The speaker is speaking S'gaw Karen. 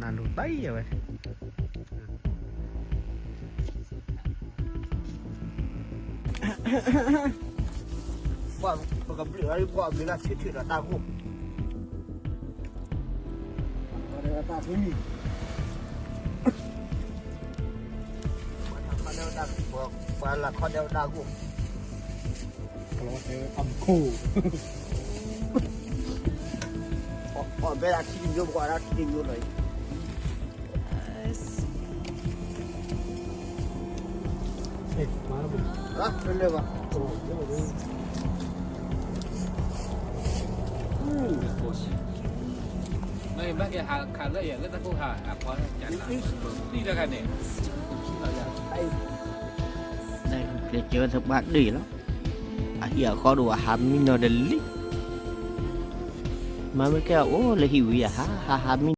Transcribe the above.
နၤလူၤတၢ်အံၤဝဲ ပှၤကဘျုးအီၤ ပှၤဘျုးလၢဆံထံၣ်ဒီးတၢ်ဂိၢ် တၢ်ဂိၢ်မံၤ ပှၤလၢခီဒဲဝဲတၢ်ဂိၢ် ပှၤဘဲဒၣ်ထံတမျိုး ပှၤဒၣ်ထံတမျိုးလီၤအံၤ လၢဘၣ် ဘၣ်က့ၤဟးခးလၢယၤလၢတၢ်ကိၢ်ခါ အဖီတံၢ်တခါန့ၣ် ကျဲးစၢးဝဲသပှၢ်ဒ့ၣ်လီၤ အဟံၣ်အဃီဒိၣ်အဟးမံနီၤတလံ မၤမ့ၢ်ကဲအိၣ်လၢဟံၣ်ဝံၤအဟး ဟးဟးမံ